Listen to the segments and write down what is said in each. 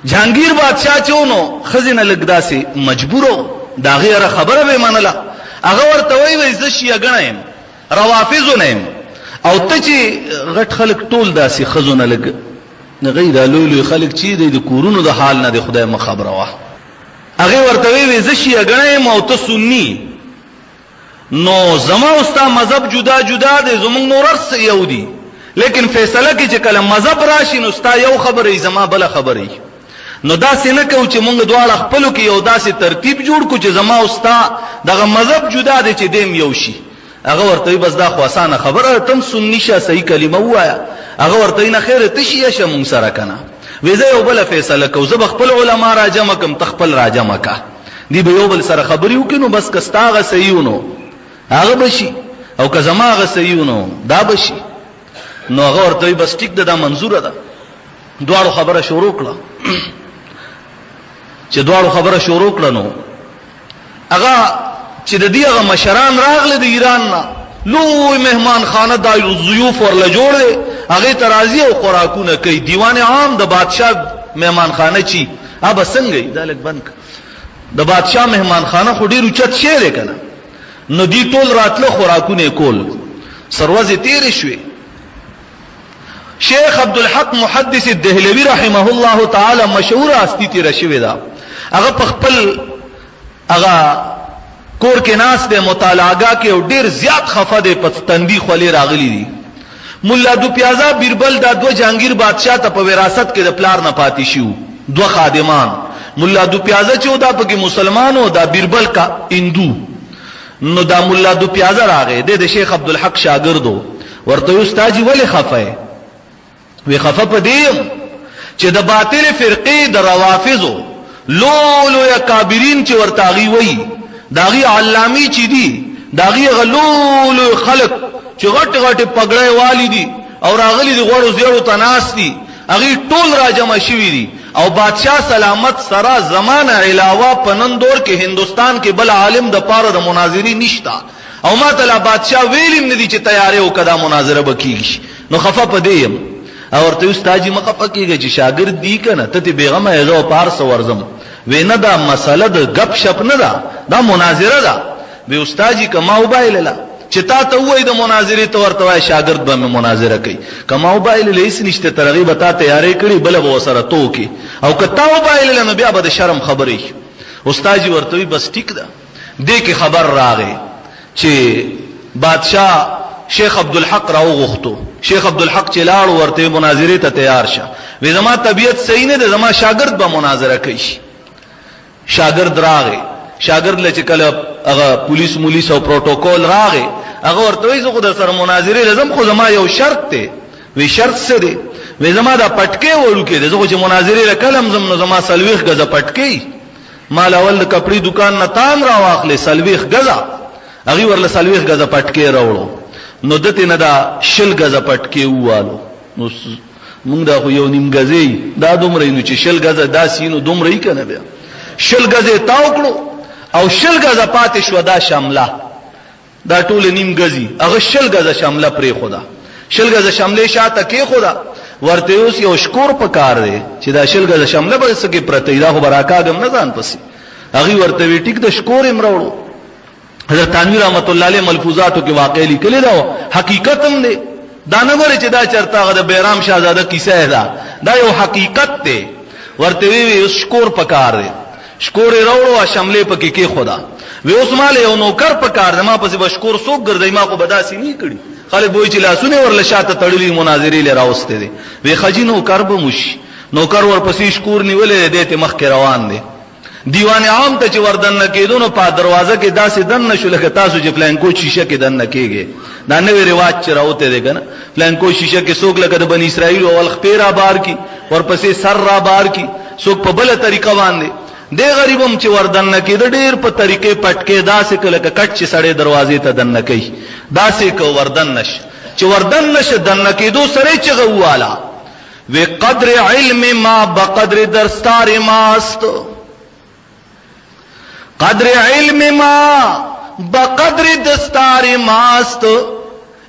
جهانګیر بادشاه چې و نو ښځې نه لږ داسې مجبور و، د هغې هره خبره به یې منله. هغه ورته وایي، وایي زه شیعه ګڼه یم، روافضو نه یم، او ته چې غټ خلک ټول داسې ښځو نه لږ هغوی دا لوی لوی خلک چې دی د کورونو د حال نه د خدای مه خبروه. هغې ورته وایي، وایي زه شیعه ګڼه یم او ته سني، نو زما او ستا مذهب جدا جدا دی، زموږ نور هر څه یو دي، لیکن فیصله کې چې کله مذهب راشي نو ستا یو خبره وي زما بله خبره وي، نو داسې نه کوو چې موږ دواړه خپلو کې یو داسې ترتیب جوړ کړو چې زما او ستا دغه مذهب جدا دی چې دی هم یو شي. هغه ورته وایي بس دا خو اسانه خبره ده، ته هم سني شه، صحیح کلمه ووایه. هغه ورته وایي نه خیر دی، ته شیعه شه موږ سره که نه. وایي زه یو بله فیصله کوو، زه به خپل علما راجمع کړم، ته خپل راجمع کړه. دی به یو بل سره خبرې وکړي نو بس که ستا هغه صحیح و نو هغه به شي او که زما هغه صحیح و نو دا به شي. نو هغه ورته وایي بس ټیک ده، دا منظوره ده. دواړو خبره شروع کړه. چې دواړو خبره شروع کړه نو هغه چې د دې هغه مشران راغله د ایران نه، لوی مهمان خانه دا ضیوف ورله جوړ دی، هغې ته راځي او خوراکونه کوي. دیوان عام د بادشاه مهمان خانه چی ابه څنګه یې دا لږ بند کړه. د بادشاه مهمان خانه خو ډېر اوچت شی دی که نه، نو دی ټول راتله خوراکونه یې کول. سروځې تېرې شوې. شیخ عبدالحق محدث دهلوی رحمه الله تعالی مشهوره هستی تیره شوې ده. هغه په خپل هغه کور کې ناست دی، مطالعهګاه کې، او ډیر زیات خفه دی، په تندي خولې راغلي دي. ملا دو پیازا بیربل دا دوه جهانګیر بادشاه ته په وراثت کې د پلار نه پاتې شو دوه خادمان. ملا دو پیازا چې دا پکې مسلمان او دا بیربل کا هندو. نو دا ملا دو پیازه راغی، دی د شیخ عبدالحق شاګرد و، ورته وی استاد جی ولې خفه یې؟ وی خفه په دې یم چې د باطلې فرقې د روافضو لوی لوی اکابرین چې ورته هغوی وایي، د هغوی علامې چې دي، د هغوی هغه لوی لوی خلک چې غټې غټې پګړۍ والي دي او راغلي دي غوړو زیړو ته ناست دي، هغوی ټول راجمع شوي دي او بادشاه سلامت سره زما نه علاوه په نن دور کې هندوستان کې بل عالم د پاره د مناظرې نشته او ما ته لا بادشاه ویلي هم نه دي چې تیاری وکړه دا مناظره به کیږي، نو خفه په دې یم. او ورته وایي استاد جي مه خفه کیږه چې شاګرد دي که نه، ته ترې بېغمه یې، زه به په هر څه ورځم. وې نه دا مسله د ګپ شپ نه ده، دا مناظره ده. وې استاد جي که ما وبایلله چې تا ته ووایي د مناظرې ته ورته وایه شاګرد به مې مناظره کوي، که ما وبایلله هیڅ نشته، تر هغې به تا تیاری کړي بله به ورسره ته وکړې، او که تا وبایلله نو بیا به د شرم خبرې وي. استاد جي ورته وایي بس ټیک ده. دې کې خبر راغی چې بادشاه شیخ عبدالحق راوغوښتو. شیخ عبدالحق چې لاړ ورته وایي مناظرې ته تیار شه. وایي زما طبیعت صحیح نه دی، زما شاګرد به مناظره کوي. شاګرد راغی، شاګرد له چې کله هغه پولیس مولیس او پروتوکول راغی، هغه ورته وایي زه خو در سره مناظرې له ځم، خو زما یو شرط دی. وی شرط څه دی؟ وی زما دا پټکی وړوکی دی، زه خو چې مناظرې له کله هم ځم نو زما 40 ګزه پټکی، ما له اول د کپړې دوکان نه تان راواخلې 40 ګزه. هغوی ورله 40 ګزه پټکی راوړو، نو ده ترې نه دا 20 ګزه پټکی ووالو. نو مونږ دا خو یو نیم ګزې دا دومره نو چې 20 ګزه داسې نو دومره یې که نه، بیا 20 ګزې تاو کړو او 20 ګزه پاتې شوه دا شمله، دا ټوله نیم ګزي. هغه 20 ګزه شمله پرېښوده، 20 ګزه شملې شاته کېښوده، ورته یې اوس یو شکور په کار دی چې دا 20 ګزه شمله به څه کې پرته وي، دا خو به راکاږم نه ځان پسې. هغوی ورته وایي ټیک ده، شکور یې هم راوړو. حضرت تھانوي رحمت الله علیه ملفوظاتو کې واقع لیکلې ده، حقیقت هم دی. دا نه ګورې چې دا چرته هغه د بیرام شهزاده کیسه ده، دا یو حقیقت دی. ورته وی وی اوس شکور پکار دی. شکور یې راوړو، شملې پکې کېښوده. وی اوس ما له یو نوکر پکار دی، ما پسې به شکور څوک ګرځوي، ما خو به داسې نه کړي، خلک به وایي چې لاسونه یې ورله شاته تړلي مناظرې له راوستي دی. وی ښه جي نوکر به مو شي. نوکر ورپسې شکور نیولی دی، دی ترې مخکې روان دی. دیوان عام ته چې وردننه کېدو نو په دروازه کې داسې دننه شو لکه تاسو چې فلانکو شیشه کې دننه کېږئ. دا نوی رواج چې راوتی دی که نه، فلانکو شیشه کې څوک لکه د بني اسرائیلو اول خپې را بار کړي، ورپسې سر را بار کړي، څوک په بله طریقه باندې. دی غریب هم چې وردننه کېده ډېر په طریقې پټکې داسې که لکه کټ چې سړی دروازې ته دننه کوي داسې که وردننه شي. چې وردننه شه دننه کېدو سره یې چغه وواله، وی قدر علم ما بقدر درستار ماست، قدر علم ما بقدر دستار ماست.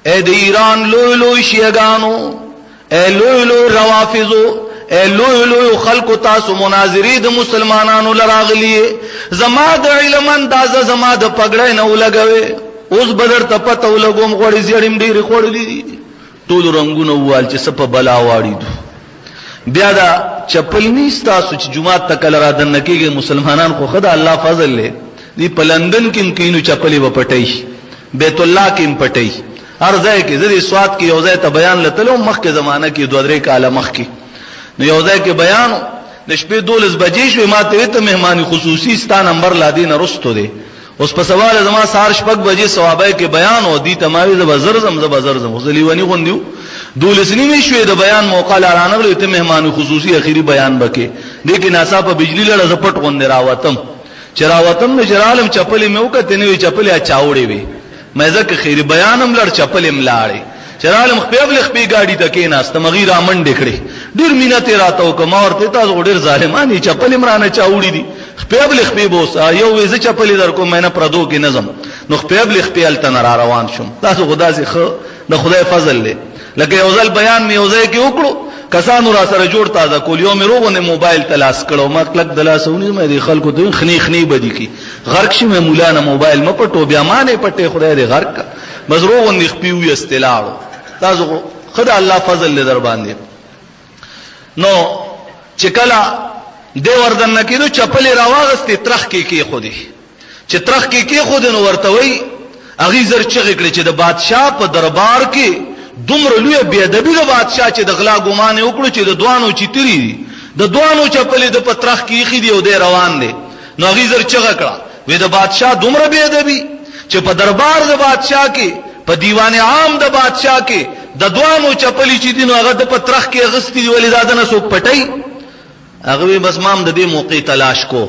اے د ایران لوی لوی شیعګانو، اے لوی لوی روافضو، اے لوی لوی خلکو تاسو مناظری د مسلمانانو لراغلی، زما د علم اندازه زما د پګړۍ نه ولګوي، اوس به درته پته ولګوم، غوړې زیړې مې ډېرې خوړلې دي. ټول رنګونه ووال چې څه په بلا واړېدو. بیا دا چپل نی ستاسو چې جومات ته کله را دننه کېږي، مسلمانان خو ښه د الله فضل دی، دی په لندن کې هم کینو چپلې به پټوي، بیت الله کې هم پټوي، هر ځای کې. زه د سوات کې یو ځای ته بیان لتلم مخکې زمانه کې، دوه درې کاله مخکې، نو یو ځای کې بیان د شپې 12 بجې شوې، ما ته وی ته مهماني خصوصي، ستا نمبر لا دې نه رستو دی. اوس په سبا له زما سهار 6 بجې صوابۍ کې بیان و، دې ته ما وی زه به زر ځم، زه به زر ځم، خو زه لیونی غوندې وم. 12 نیمې شوې، د بیان موقع لا رانغلې، ته مهماني خصوصي اخري بیان به کې. دې کې ناڅاپه بجلي لړه، زه پټ غوندې راوتم. چې راوتم نو چې رالم چپلې مې وکتې، نوې چپلې اچاوړې وې. مې ځکه خیری بیان هم لړ، چپلې هم لاړې. چې رالم خپې بلې خپې ګاډي ته کېناستم، هغوی رامنډې کړې، ډېر مینت یې راته وکړ. ما ورته ویل تاسو خو ډېر ظالمان یئ، چپلې هم رانه چاوړي دي، خپې بلې خپې به اوس یو وې زه چپلې در کوم، مې نه پردو کې نه ځم. نو خپې بلې خپې هلته نه را روان شوم. تاسو خو داسې ښه د خدای فضل دی. لکه یو ځل بیان مې یو ځای کې وکړو، کسانو را سره جوړ تازه کول، یو مې روغونه موبایل ته لاس کړو، ما کلک د لاس ونیو، مې دې خلکو ته خنی خنی بدی کی غرق شي، مې مولا نه موبایل م پټو، بیا ما نه پټې، خدای دې غرق کا. بس روغون دې خپې وي استلاړو. تاسو خدای الله فضل دې در باندې. نو چې کله دی وردن نکیدو چپلې راواغستې، ترخ کې کې خودي، چې ترخ کې کېښودې نو ورته وایي، هغوی زر چغې کړې چې د بادشاه په دربار کې دومره لویه بې ادبي د بادشاه چې د غلا ګمان یې وکړو چې د دوانو چیتري دي، د دوانو چپلې د په ترخ کې ایښي دي او دی روان دی. نو هغوی زر چغه کړه، وی د بادشاه دومره بې ادبي چې په دربار د بادشاه کې، په دیوان عام د بادشاه کې د دوانو چپلې چې دي نو هغه د په ترخ کې اغستې دي، ولې دا دنه څوک پټوي؟ هغه وی بس ما هم د دې موقع تلاش کو.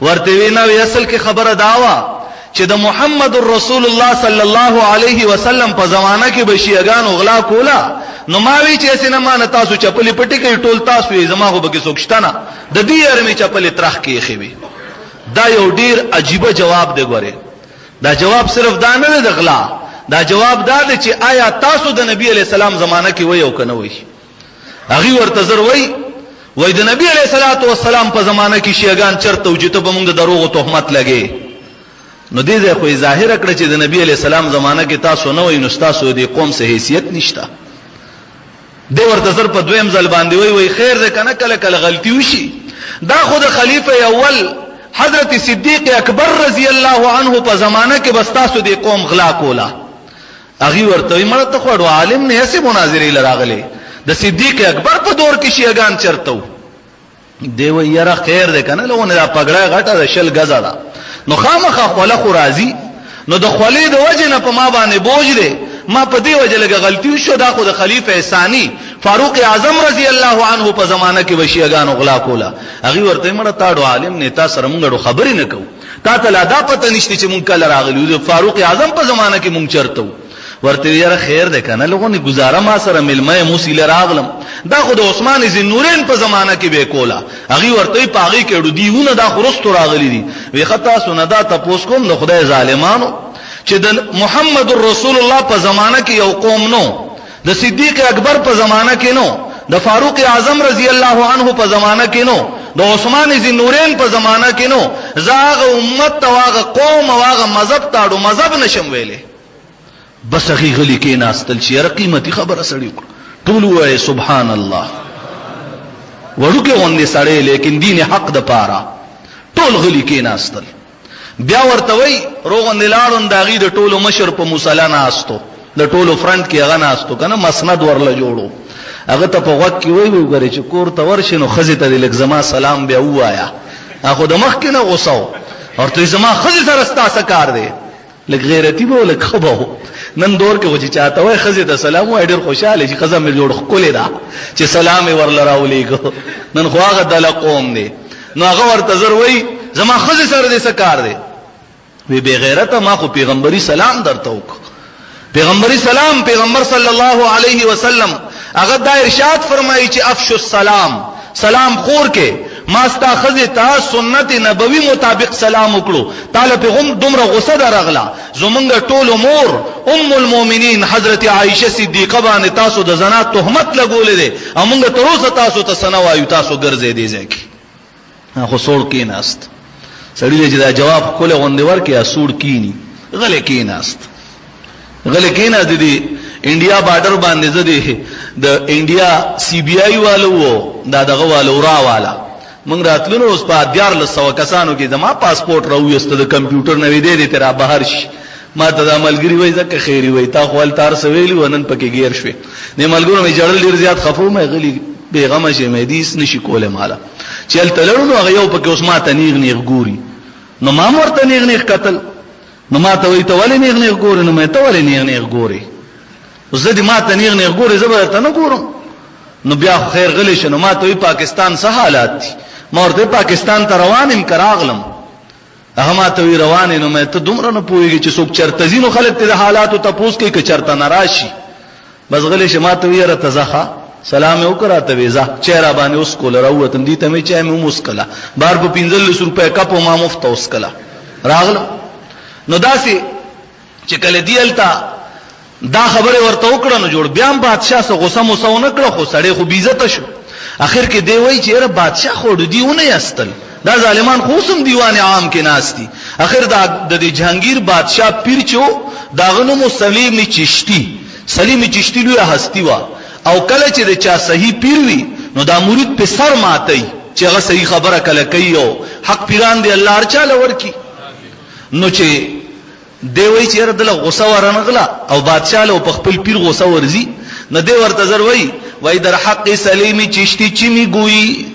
ورته وی نه وی اصل کې خبره دا وه چې د محمد رسول الله صلی الله علیه وسلم په زمانه کې به شیعګانو غلا کوله، نو ما وی چې هسې نه ما نه تاسو چپلې پټې کړئ، ټول تاسو یې، زما خو پکې څوک شته نه، د دې یارې مې چپلې ترخ کې ایښې وې. دا یو ډیر عجیبه جواب دی. ګورې دا جواب صرف دا نه دی د غلا، دا جواب دا دی چې آیا تاسو د نبی علیه السلام زمانه کې وئ او که نه وئ؟ هغوی ورته زر وای، وای د نبی علیه الصلاة والسلام په زمانه کې شیعګان چرته و چې ته په موږ د دروغو تهمت لګې؟ نو دې ځای خو یې ظاهره کړه چې د نبی علیه السلام زمانه کې تاسو نه وئ، نو ستاسو د دې قوم څه حیثیت نشته. دی ورته زر په دویم ځل باندې وای، وای خیر دی کنه، کله کله غلطي وشي. دا خو د خلیفه اول حضرت صدیق اکبر رضی الله عنه په زمانه کې بس تاسو دې قوم غلا کوله. هغوی ورته وایي، مړه ته خو اډو عالم نه یې، هسې مناظرې له راغلې، د صدیق اکبر په دور کې شیعه ګان چرته وو؟ دی وایي، یاره خیر دی که نه، لغونې دا پګړۍ غټه ده، 20 ګزه ده، نو خامخا خوله خو راځي، نو د خولې د وجې نه په ما باندې بوج دی، ما په دې وجه لږه غلطي وشوه، دا خو د خلیفه ثاني فاروق اعظم رضی الله عنه په زمانه کې به شیعه ګانو غلا کوله. هغوی ورته وایي، مړه ته اډو عالم نه یې، تا سره مونږ اډو خبرې نه کوو، تا ته لا دا پته نشته چې مونږ کله راغلي یو، د فاروق اعظم په زمانه کې مونږ چرته وو؟ ورته وی یاره خیر دی کنه، لغونې ګزاره ما سره میلمه یم، اوس ایله راغلم، دا خو د عثمان ذوالنورین په زمانه کې به کوله. هغوی ورته وی په هغې کې اړو دیونه دا خو وروستو راغلي دي. وی ښه تاسو نه دا تپوس کوم د خدای ظالمانو چې د محمد رسول الله په زمانه کې یو قوم نو، د صدیق اکبر په زمانه کې نو، د فاروق اعظم رضی الله عنه په زمانه کې نو، د عثمان ذی النورین په زمانه کې نو، زه هغه امت او هغه قوم او هغه مذهب ته اړو مذهب نشم ویلی. بس هغوی غلي کېناستل چې یاره قیمتي خبره سړي وکړه. ټول ووایئ سبحان الله. وړوکی غوندې سړی لیکن دین حق دپاره ټول غلي کېناستل. بیا ورته وای روغوندې لاړو، د هغوی د ټولو مشر په مصلی ناست و، د ټولو فرنټ کې هغه ناست و که نه، مسند ورله جوړ و. هغه ته په غوږ کې وایي، وګورې چې کور ته ورشې نو ښځې ته دې لږ زما سلام بیا ووایه. هغه خو د مخکې نه غوسه و، ورته وایي زما ښځې سره ستا څه کار دی؟ لږ غیرتي به و، لږ ښه به و. نن دور کې خو چې چاته وایي ښځې ته سلام ووایه ډېر خوشحاله شي، ښځه مې جوړ ښکلې ده چې سلام یې ورله راولېږه. نن خو هغه دله قوم دی. نو هغه ورته زر وایي زما ښځې سره دې څه کار دی؟ وی بې غیرته ما خو پیغمبري سلام درته وکړ. پیغمبري سلام، پیغمبر صلی الله علیه وسلم هغه دا ارشاد فرمایي چې افشو السلام، سلام خور کې. ما ستا ښځې ته سنت نبوي مطابق سلام وکړو، تاله پې هم دومره غصه درغله، زمونږ ټولو مور ام المؤمنین حضرت عائشه صدیقه باندې تاسو د زنا تهمت لګولی دی او مونږ تر اوسه تاسو ته څه نه وایو، تاسو ګرځئ دې ځای کې. خو سوړ کېناست. سړي له چې دا جواب ښکلی غوندې ورکړي، هغه سوړ کېني، غلی کېناست. غلی کېناست. د دې انډیا بارډر باندې زه دې د انډیا سی بي آی والو وو، دا دغه والو را والا مونږ راتلو، نو اوس په 1300 کسانو کې زما پاسپورټ راوویسته د کمپیوټر نه، وې دی دې ترې را بهر شي. ما ته دا ملګري وایي ځکه خیري وایي تا خو هلته هر څه ویلي وه، نن پکې ګیر شوې. دې ملګرو مې ژړل، ډېر زیات خفه وم. غلي بېغمه شې، مې دې هېڅ نه شي کولی. ماله چې هلته لړو نو هغه یو پکې اوس ما ته نیغ نیغ ګوري، نو ما هم ورته نیغ نیغ کتل. نو ما ته وایي ته ولې نیغ نیغ ګورې؟ نو مې ته ولې نیغ نیغ ګورې؟ اوس زه دې ما ته نیغ نیغ ګورې، زه به درته نه ګورم. نو بیا خو خیر غلی شه. نو ما ته وایي پاکستان څه حالات دي؟ ما ورته پاکستان ته روان یم که راغلم؟ هغه ما ته وی روان. نو مې ته دومره نه پوهېږي چې څوک چرته ځي نو خلک ترې د حالاتو تپوس کوي، که چرته نه راشي؟ بس غلی شه. ما ته وی یاره ته ځه، ښه سلام یې وکړ راته، وی ځه. چای را باندې وڅکوله، راووتم. دې ته مې چای مې هم وڅکله، بار په 15 روپۍ کپ و، ما مفته وڅکله، راغلم. نو داسې چې کله دی هلته دا خبره ورته وکړه نو جوړ بیا هم بادشاه څه غوسه موسه ونه کړه، خو سړی خو بېعزته شو. اخر کې دی وایي چې یاره بادشاه خو دی ونه یستل، دا ظالمان خو اوس هم دیوان عام کې ناست دي. اخر دا د دې جهانګیر بادشاه پیر چې و، د هغه نوم و سلیم چشتي. سلیم چشتي لویه هستي وه، او کله چې د چا صحیح پیر وي نو دا مرید په سر ماتوي چې هغه صحیح خبره کله کوي، او حق پیران دی الله هر چا له ورکړي. نو چې دی وایي چې یاره دله غوسه ورنغله او بادشاه له په خپل پیر غوسه ورځي، نو دی ورته زر وایي، وایي در حق سلیمی چشتی چی می ګویی،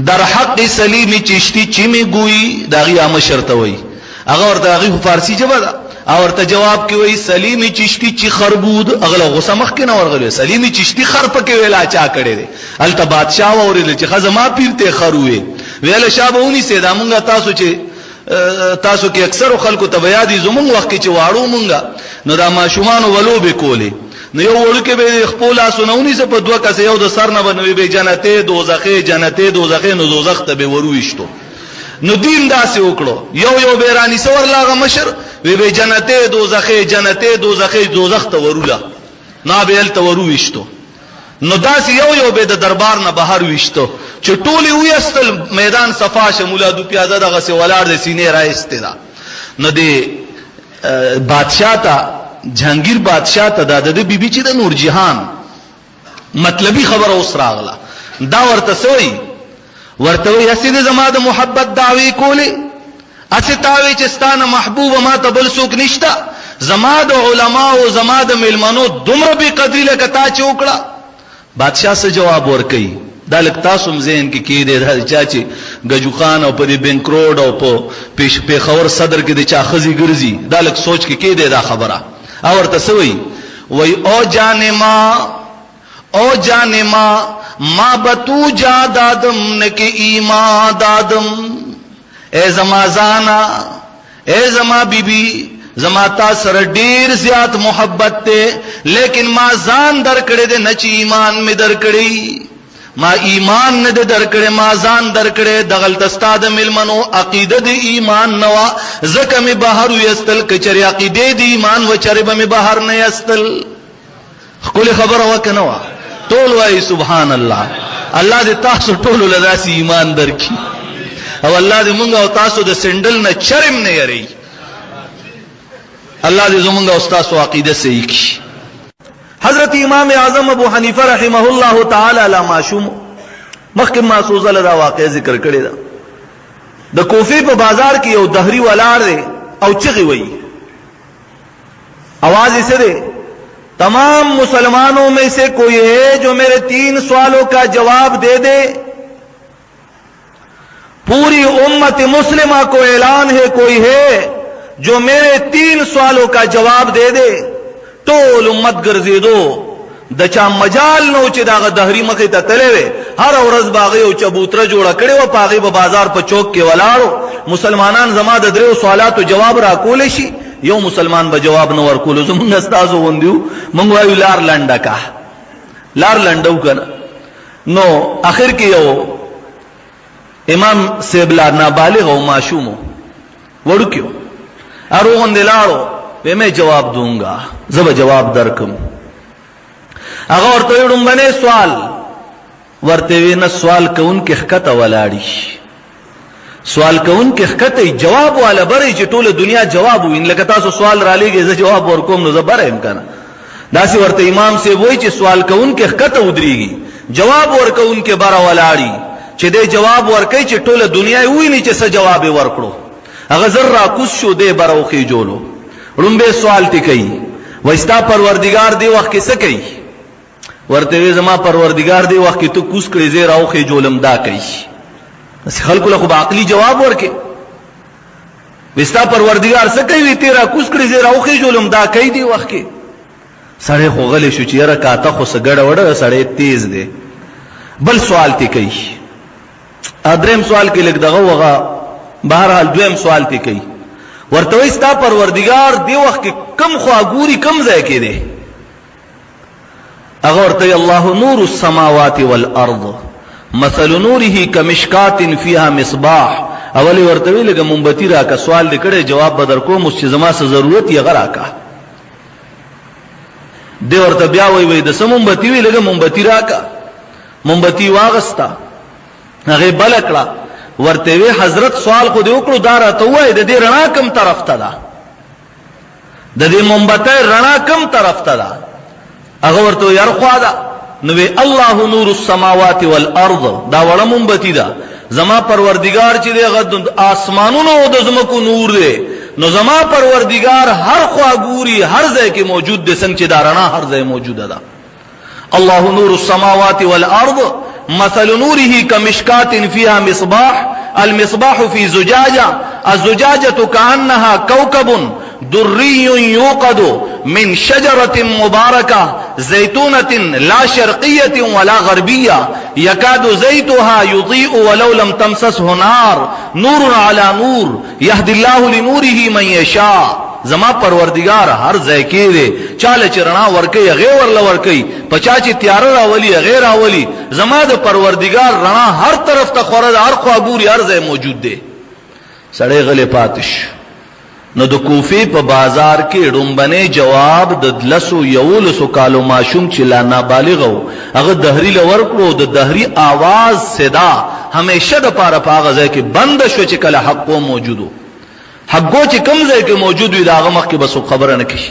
در حق سلیمی چشتی چی می ګویی. د هغې مشر ته وایي، هغه ورته، هغې خو فارسي ژبه ده، او ورته جواب کې وایي سلیمی چشتی چی خربود. هغه له غوسه مخکې نه ورغلی، سلیمی چشتی خر پکې ویلا چا کړی دی؟ هلته بادشاه واورېدل چې ښه زما پیر ته خر ووې، ویله شا به ونیسې. دا مونږ تاسو چې تاسو کې اکثرو خلکو ته به یاد وي، زمونږ وخت کې چې واړو مونږ نو دا ماشومانو به لوبې کولې، نو یو وړوکی به یې خپو لاسونه ونیسه په دوه کسه، یو د سر نه به نو به جنتې دوزخې جنتې دوزخې، نو دوزخ ته به ورویشتو. نو دین داسې وکړو، یو یو به رانیسه ورله هغه مشر، وی به جنتې دوزخې جنتې دوزخې، دوزخ ته وروله، نو به هلته ورویشتو. نو داسې یو یو به د دربار نه بهر ویشته چې ټول یې ویستل، میدان صفا شه، مولا دو پیازه دغسې ولاړ دی، سینې راایستې ده. نو دی بادشاه ته، جهانګیر بادشاه ته دا د ده بیبي چې ده نور جهان، مطلبي خبره اوس راغله، دا ورته څه وایي؟ ورته وایي هسې دې زما د محبت دعوې کولې، هسې تا وې چې ستا نه محبوب ما ته بل څوک نشته، زما د علماو زما د میلمنو دومره بې قدري لکه تا چې وکړه. بادشاه څه جواب ورکوي؟ دا لږ تاسو هم ذهن کې کېږدئ، دا چا چې ګجو خان او په دې بینک روډ او په پېښور صدر کې د چا ښځې ګرځي، دا لږ سوچ کې کېږدئ دا خبره. او ورته څه وایي؟ وایي او جان ما، او جان ما، ما به تو جا دادم نه کې ایما دادم. اے زما ځانا، اے زما بیبي، زما تا سره ډیر زیات محبت ته، لیکن ما ځان درکړې دې نه چې ایمان می درکړې. ما ایمان نه دې درکړې، ما ځان درکړې. دغلته ستا د میلمنو عقیده د ایمان نه وه، ځکه مې بهر ویستل. که چېرې عقیدې د ایمان وه، چېرې به مې بهر نه یستل. ښکلې خبره وه که نه وه؟ ټول وایي سبحان الله. الله دې تاسو ټولو له داسې ایمان درکړي، او الله دې مونږ او تاسو د سندل نه چرم نه یری. الله دې زمونږ او تاسو عقیده صحیح کړي. حضرت امام اعظم ابو حنیفه رحمه الله تعالی لا ماشوم، مخکې ما څو ځله دا واقعه ذکر کړې ده، د کوفې په بازار کې یو دهری ولاړ دی او چغې وهي. آواز یې څه دی؟ تمام مسلمانوں میں سے کوئی ہے جو میرے 3 سوالوں کا جواب دے دے؟ پوری امت مسلمہ کو اعلان ہے، کوئی ہے جو میرے 3 سوالوں کا جواب دے دے؟ ټول امت ګرځېدو، د چا مجال نه و چې د هغه دهري مخې ته تللی وی. هره ورځ به هغه یو چبوتره جوړه کړې وه، په هغې به بازار په چوک کې ولاړ و. مسلمانان زما د دریو سوالاتو جواب راکولی شي؟ یو مسلمان به جواب نه ورکولو. زمونږ استازو غوندې وو، مونږ وایو لار لنډه کا، لار لنډه وکړه. نو اخر کې یو امام صاحب لا نابالغ او ماشوم وړوکی و، ارو غوندې لاړو، وی مې جواب دونګا، زه به جواب درکم. هغه ورته وی ړومبنی سوال ورته وی نه سوال کوونکی ښکته ولاړی سوال کوونکی ښکته جواب والا بری چې ټوله دنیا جواب وین لکه تاسو سوال را لېږئ زه جواب ورکوم نو زه بره یم که نه داسې ورته امام صاحب وایي چې سوال کوونکی ښکته ودرېږي جواب ورکوونکی بره ولاړي چې دی جواب ورکوي چې ټوله دنیا یې وویني چې څه جواب یې ورکړو هغه زر راکوز شو دی بره وخېجولو ړومبی سوال تې کوي وایي ستا پروردګار دې وخت کې څه کوي ورته وی زما پروردګار دې وخت کې ته کوز کړې زه راوخېجولم دا کوي داسې خلکو له خو به عقلي جواب ورکړي وی ستا پروردګار څه کوي وی ته راکوز کړې زه راوخېجولم دا کوي دې وخت کې سړی خو غلی شو چې یاره کاته خو څه ګډه وډه سړی تیز دی بل سوال تی کوي دریم سوال کې لږ دغه وغه بهرحال دویم سوال تی کوي ورته وایي ستا پروردګار دی وخت کې کم خوا ګوري کم ځای کې دی هغه ورته الله نور السماوات والارض مثل نوره کمشکات فيها مصباح اولی ورته وی لګه مومبتی راکا سوال دې کړي جواب بدر کوم اوس چې زما څه ضرورت یې غراکا دی ورته بیا وی وی د سم مومبتی وی لګه مومبتی راکا مومبتی واغستا هغه بل کړه ورته وی حضرت سوال خو دې وکړو دا راته وای د دې رڼا کم طرف ته ده د دې مومبتۍ رڼا کم طرف ته ده هغه ورته یار خوا ده نو وی الله نور السماوات والارض دا وړه مومبتی ده زما پروردگار چې دی غد آسمانونو او د زمکو نور دی نو زما پروردگار هر خوا ګوري هر ځای کې موجود دی څنګه چې دا رڼا هر ځای موجوده ده الله نور السماوات والارض مثل نوره كمشكات فيها مصباح المصباح في زجاجة الزجاجة كأنها كوكب دري يوقد من شجرة مباركة زيتونة لا شرقية ولا غربية يكاد زيتها يضيء ولو لم تمسسه نار نور على نور يهدي الله لنوره من يشاء زما پروردګار هر ځای کې دی چاله چې رڼا ورکوي هغې ورله ورکوي په چا چې تیاره راولي هغې راولي زما د پروردګار رڼا هر طرف ته خوره ده هر خوا ګوري هر ځای موجود دی سړی غلی پاتې شو نو د کوفې په بازار کې ړومبنی جواب د لسو یولسو کالو ماشوم چې لا نابالغ و هغه دهري له ورکړو د دهري آواز صدا همیشه د پاره په هغه ځای کې بنده شوه چې کله حق موجود و حقګو چې کوم ځای کې موجود وي د هغه مخکې به څوک خبره نه کوي.